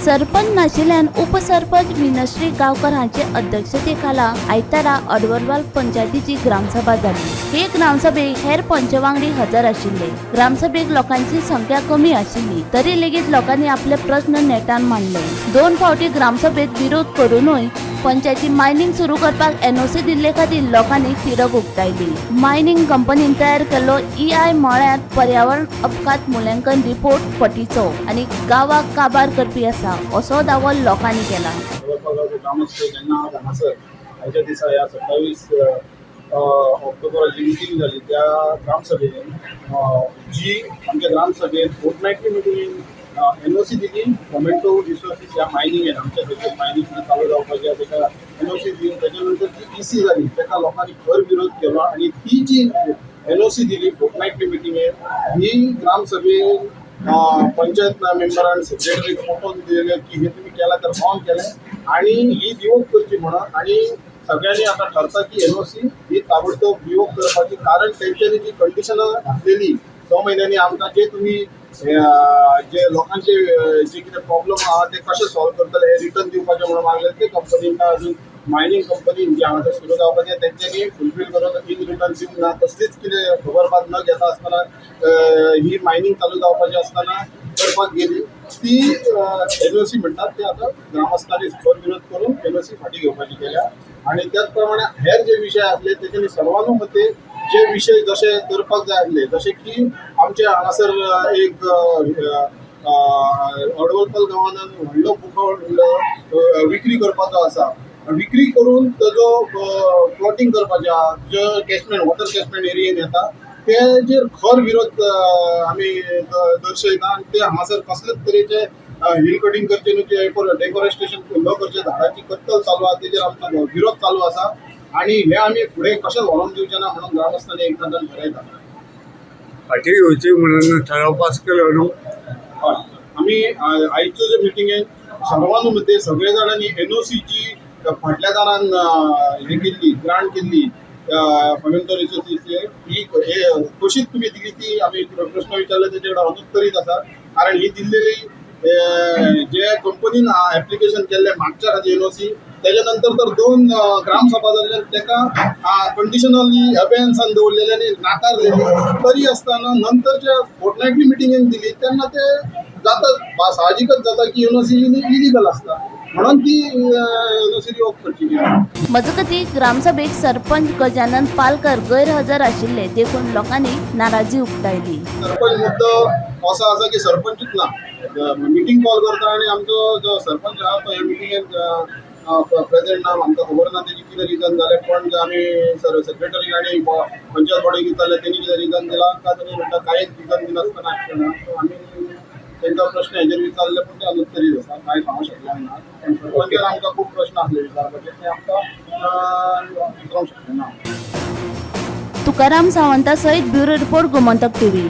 सरपंच नाशिल्ल्यान उपसरपंच मिनश्री गांवकर हांचे अध्यक्षते खाला आयतारा अडवलवाल पंचायतीची ग्रामसभा जाली. हे ग्रामसभेक हेर पंच वांगडी हजर आशिल्ले. ग्रामसभेक लोकांची संख्या कमी आशिल्ली तरी लेगीत लोकांनी आपले प्रस्न नेटान मांडले. दोन फावटी ग्रामसभेत विरोध करूनय पंचायती मायनिंग सुरू करपाक एनओसी दिल्ले खातीर लोकांनी तिडक उक्तायली. मायनिंग कंपनीन तयार केल्लो ईआय म्हळ्यार पर्यावरण अपघात मुल्यांकन रिपोर्ट फटीचो आनी गांवाक काबार करपी आसा, असो दावो लोकांनी केला. गावचे ग्रामस्थ जेन्ना आज हांगासर आयच्या दिसा ह्या 27 ऑक्टोबराची मिटींग जाली, त्या ग्रामसभेन जी आमच्या ग्रामसभेन फोर्टनायटली मिटींगेन एनओसी दिली फोमेंटो रिसोर्सीस ह्या मायनिंगेन, आमच्या थंयसर मायनिंग चालू जावपाची आसा तेका एनओसी दिवन, तेच्या नंतर जी इसी जाली तेका लोकांनी खर विरोध केलो आनी ती जी एनओसी दिली फोर्टनायटली मिटींगेन, ही ग्रामसभेन पंचायत मेंबरान सेक्रेटरीक पटोवन दिलें की हे तुमी केलां तर रॉंग केलें आणि ही रिवोक करची म्हणून. आणि सगळ्यांनी आतां ठरता की एनओसी ही ताबडतोब रिवोक करपाची, कारण तेंच्यांनी जी कंडिशनां घातलेली 6 म्हयन्यांनी आमकां जे तुमी जे लोकांचे जे कितें प्रॉब्लम आहा ते कशे सॉल्व करतले हे रिटर्न दिवपाचें म्हणून मागलें. ते कंपनीन अजून, मायनींग कंपनीन जी हांगासर सुरू जावपाचें, तेंच्यांनी फुलफील करून इन रिटर्न दिवंक ना. कसलीच कितें खबरबात न घेता आसतना ही मायनींग चालू जावपाची आसतना करपाक गेली. ती एनओसी म्हणटात ते आतां ग्रामस्थांनी खर विरोध करून एनओसी फाटीं घेवपाची केल्या. आणि त्याच प्रमाणे हेर जे विशय आसले, तेच्यानी सर्वानुमते जे विशय जशे करपाक जाय आसले, जशे की आमचे हांगासर एक अडवलपल गांवान व्हडलो भूखंड विक्री करपाचो आसा. विक्री करून ताजो प्लॉटींग करपाचें आहा, जो कॅचमेंट, वॉटर कॅचमेंट एरियेन येता, तेजेर खर विरोध आमी दर्शयता. आनी ते हांगासर कसलेच तरेचे हिल कटिंग करचे न्हू, डेफॉरेस्टेशन न करचे, झाडांची कत्तल चालू आहा, तेजेर आमचो विरोध चालू आसा आणि हे आमी फुडें कशेंच व्हरोंक दिवचे ना म्हणून ग्रामस्थांनी एकमतान ठरयता. फाटी घेवची म्हणून ठराव पास केलो न्हू? हय, आमी आयचो जे मिटिंगेन सर्वानुमते सगळे जाणांनी एनओसीची फाटल्या दारान हे केल्ली, ग्रांट केल्ली फोमेंटो रिसोर्सीस ही, हे कशीच तुमी दिली ती आमी प्रश्न विचारले, तेचे कडेन अनुत्तरीत आसा. कारण ही दिल्लेली जे कंपनीन एप्लिकेशन केल्लें मागच्या खातीर एनओसी, तेच्या नंतर तर दोन ग्रामसभा जाल्ल्यान तेका कंडिशनली अबेन्सान दवरलेले आनी नाकारलेली. तरी आसतना नंतरच्या फोर्टनायटली मिटिंगेन दिली तेन्ना ते जाता, साहजिकच जाता की एनओसी इलिगल आसता म्हणून ती एनओसी रिवोक करची. मजगती, ग्रामसभेक सरपंच गजानन पालकर गैरहजर आशिल्ले देखून लोकांनी नाराजी उक्तायली. सरपंच मुद्दो असो आसा की सरपंचूच ना, मिटींग कॉल करता आनी आमचो जो सरपंच आहा तो ह्या मिटिंगेन प्रेझेंट ना. आमकां खबर ना तेजी कितें रिजन जालें, पण आमी सर सेक्रेटरी आनी पंचायत बॉडीक विचारलें, तेणी कितें रिजन दिलां काय, तेणी म्हणटा कांयच रिजन दिनासतना एक्शन ना. सो आमी तेंका प्रश्न हेजेर विचारले, पूण ते अनुत्तरीत आसा, कांय सांगूंक शकले ना. पण सरपंचान आमकां खूब प्रश्न आसले विचारपाचे, ते आमकां विचारूंक शकले ना. तुकाराम सावंता सहित ब्युरो रिपोर्ट, गोमंतक टीव्ही.